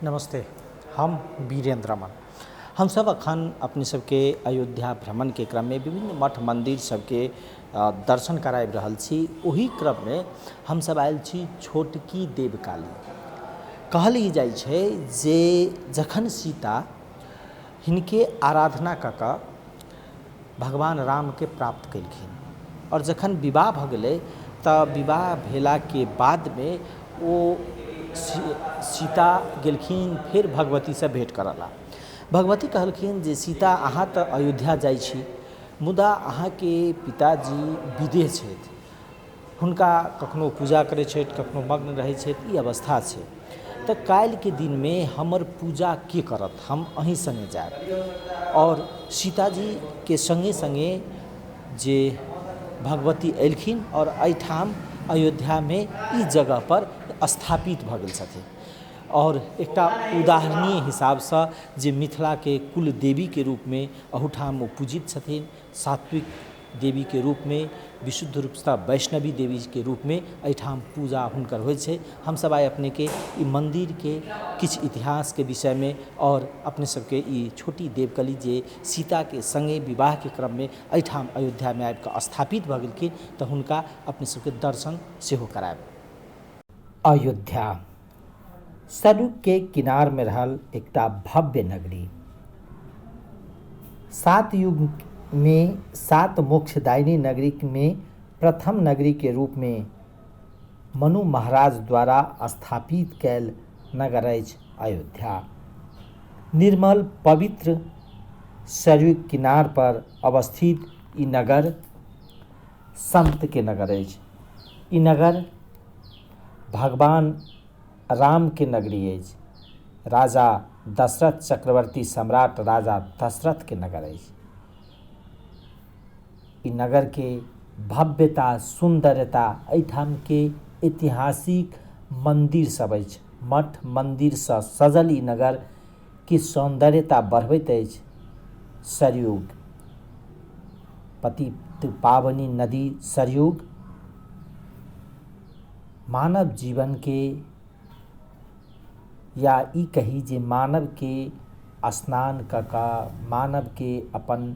नमस्ते, हम वीरेंद्र रमन। हमसभ अखन अपने सबके अयोध्या भ्रमणके क्रममे विभिन्न मठ मन्दिर सबके दर्शन कराबि रहल छी। ओही क्रममे हमसभ आयल छी छोटकी देवकाली। कहल ई जाइ छै जे जखन सीता हिनके आराधना कऽ कऽ भगवान रामके प्राप्त केलखिन आओर जखन विवाह भऽ गेलै तऽ विवाह भेलाके बादमे ओ सीता गेलखिन फेर भगवतीसँ भेँट करऽ लए। भगवती कहलखिन जे सीता अहाँ तऽ अयोध्या जाइ छी, मुदा अहाँके पिताजी विदेह छथि, हुनका कखनो पूजा करै छथि, कखनो मग्न रहै छथि, ई अवस्था छै, तऽ काल्हिके दिनमे हमर पूजा के करत? हम अहीँ सङ्गे जायब। आओर सीताजीके सङ्गे सङ्गे जे भगवती एलखिन आओर एहिठाम अयोध्यामे ई जगहपर स्थापित भऽ गेल छथिन। आओर एकटा उदाहरणीय हिसाबसँ जे मिथिलाके कुल देवीके रूपमे अहूठाम ओ पूजित छथिन, सात्विक देवीके रूपमे, विशुद्ध रूपसँ वैष्णवी देवीके रूपमे एहिठाम पूजा हुनकर होइ छै। हमसभ आइ अपनेके ई मन्दिरके किछु इतिहासके विषयमे आओर अपने सबके ई छोटी देवकली जे सीताके सङ्गे विवाहके क्रममे एहिठाम अयोध्यामे आबिकऽ स्थापित भऽ गेलखिन, तऽ हुनका अपने सबके दर्शन सेहो करायब। अयोध्या सरयुगके किनारमे रहल एकटा भव्य नगरी। सात युगमे सात मोक्षदायिनी नगरीमे प्रथम नगरीके रूपमे मनु महाराज द्वारा स्थापित कयल नगर अछि अयोध्या। निर्मल पवित्र सरयुग किनार पर अवस्थित ई नगर सन्तके नगर अछि। ई नगर भगवान रामके नगरी अछि। राजा दशरथ चक्रवर्ती सम्राट राजा दशरथके नगर अछि। ई नगरके भव्यता, सुन्दरता, एहिठामके ऐतिहासिक मन्दिर सब अछि। मठ मन्दिरसँ सजल ई नगरके सौन्दर्यता बढ़बैत अछि सरयुग। पतित पावनी नदी सरयुग मानव जीवनके, या ई कही जे मानवके स्नान कऽ कऽ मानवके अपन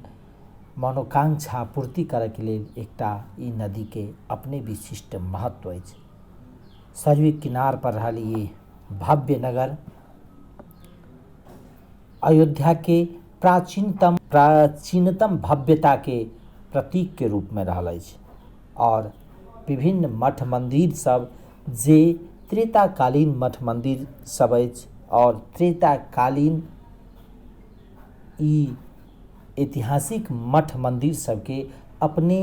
मनोकांक्षा पूर्ति करैके लेल एकटा ई नदीके अपने विशिष्ट महत्व अछि। सरयुग किनार पर रहल ई भव्य नगर अयोध्याके प्राचीनतम प्राचीनतम भव्यताके प्रतीकके रूपमे रहल अछि। आओर विभिन्न मठ मन्दिर सब जे त्रेताकालीन मठ मन्दिर सब अछि आओर त्रेताकालीन ई ऐतिहासिक मठ मन्दिर सबके अपने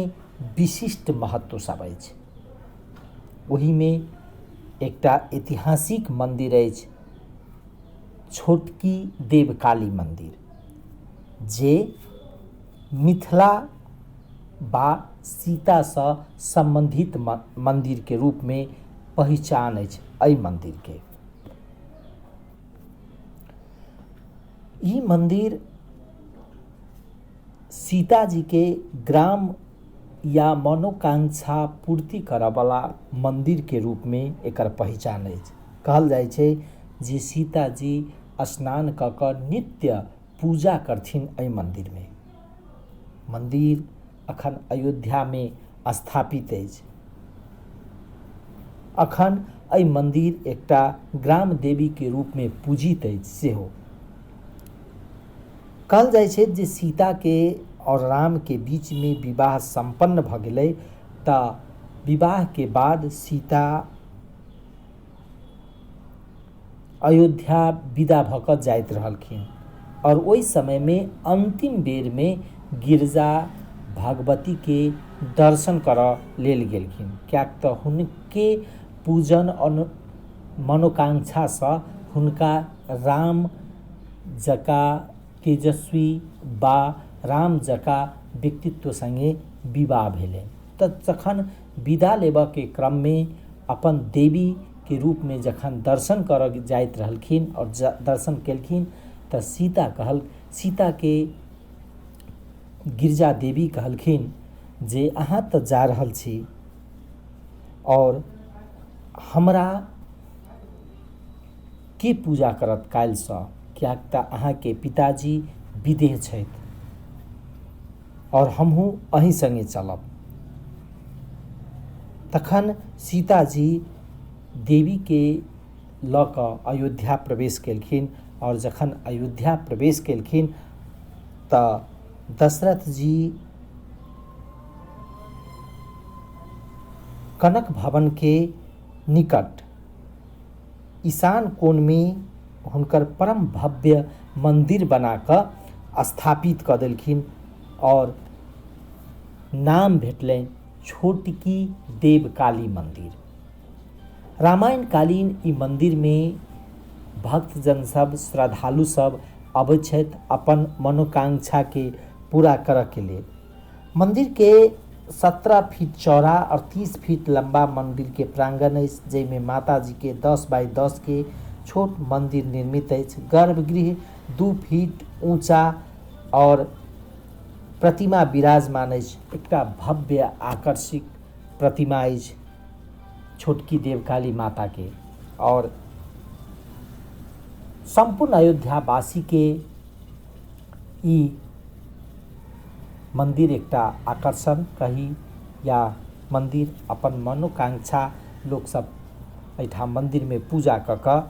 विशिष्ट महत्व सब अछि। ओहिमे एकटा ऐतिहासिक मन्दिर अछि छोटकी देवकाली मन्दिर, जे मिथिला बा सीतासँ सम्बन्धित मन्दिरके रूपमे पहिचान अछि। एहि मन्दिरके ई मन्दिर सीताजीके ग्राम या मनोकांक्षा पूर्ति करऽवला मन्दिरके रूपमे एकर पहिचान अछि। कहल जाइ छै जे सीताजी स्नान कऽ कऽ नित्य पूजा करथिन एहि मन्दिरमे। मन्दिर अखन अयोध्यामे स्थापित अछि। अखन एहि मन्दिर एकटा ग्राम देवीके रूपमे पूजित अछि सेहो। कहल जाइ छै जे सीताके आओर रामके बीचमे विवाह सम्पन्न भऽ गेलै तऽ विवाहके बाद सीता अयोध्या विदा भऽ कऽ जाइत रहलखिन आओर ओहि समयमे अन्तिम बेरमे गिरजा भगवतीके दर्शन करऽ लेल गेलखिन, किएक तऽ हुनके पूजन अनु मनोकांक्षासँ हुनका राम जकाँ तेजस्वी बा राम जकाँ व्यक्तित्व सङ्गे विवाह भेलनि। तऽ जखन विदा लेबऽके क्रममे अपन देवीके रूपमे जखन दर्शन करऽ जाइत रहलखिन आओर दर्शन केलखिन तऽ सीता कहल सीताके गिरिजा देवी कहलखिन जे अहाँ तऽ जा रहल छी आओर हमरा के पूजा करत काल्हिसँ, किएक तऽ अहाँके पिताजी विदेह छथि आओर हमहूँ अहीं सङ्गे चलब। तखन सीताजी देवीके लऽ कऽ अयोध्या प्रवेश केलखिन आओर जखन अयोध्या प्रवेश केलखिन तऽ दशरथ जी कनक भवनके निकट ईशान कोणमे हुनकर परम भव्य मन्दिर बना कऽ स्थापित कऽ देलखिन आओर नाम भेटलनि छोटकी देवकाली मन्दिर। रामायणकालीन ई मन्दिरमे भक्तजन सब, श्रद्धालु सब अबै छथि अपन मनोकांक्षाके पूरा करऽके लेल। मन्दिरके 17 फीट चौड़ा और 30 फीट लंबा मंदिर के प्रांगण अछि, जाहिमे माताजी के 10 बाई 10 के छोट मंदिर निर्मित अछि। गर्भगृह 2 फीट ऊंचा और प्रतिमा विराजमान अछि। एकटा भव्य आकर्षक प्रतिमा अछि छोटकी देवकाली माता के और संपूर्ण अयोध्यावासी के ई मंदिर एकटा आकर्षण कही या मंदिर अपन मनोकांक्षा लोक सब एहिठाम मंदिर में पूजा कऽ कऽ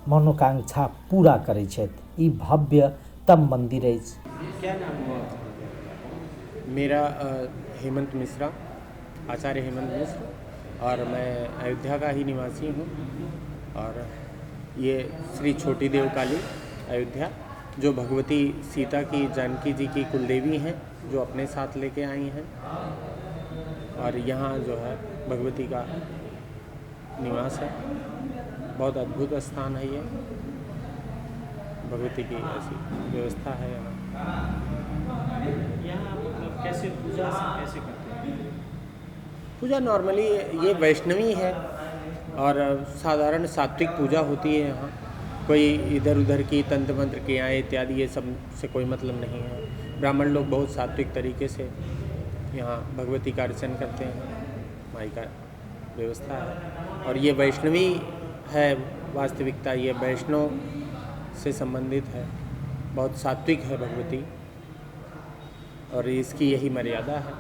मनोकांक्षा पूरा करै छथि। ई भव्यतम मंदिर अछि। क्या नाम हुआ आपका? मेरा हेमंत मिश्रा, आचार्य हेमंत मिश्र, और मैं अयोध्या का ही निवासी हूँ। और ये श्री छोटी देवकाली अयोध्या, जो भगवती सीता की जानकी जी की कुलदेवी हैं, जो अपने साथ लेके आई हैं, और यहाँ जो है भगवती का निवास है। बहुत अद्भुत स्थान है ये, भगवती की ऐसी व्यवस्था है यहाँ। यहाँ मतलब कैसे पूजा कैसे करते हैं? पूजा नॉर्मली ये वैष्णवी है और साधारण सात्विक पूजा होती है यहाँ। कोई इधर उधर की तंत्र मंत्र क्रियाएं इत्यादि ये सब से कोई मतलब नहीं है। ब्राह्मण लोग बहुत सात्विक तरीके से यहाँ भगवती का अर्चन करते हैं, माई का व्यवस्था है। और ये वैष्णवी है, वास्तविकता ये वैष्णव से संबंधित है, बहुत सात्विक है भगवती और इसकी यही मर्यादा है।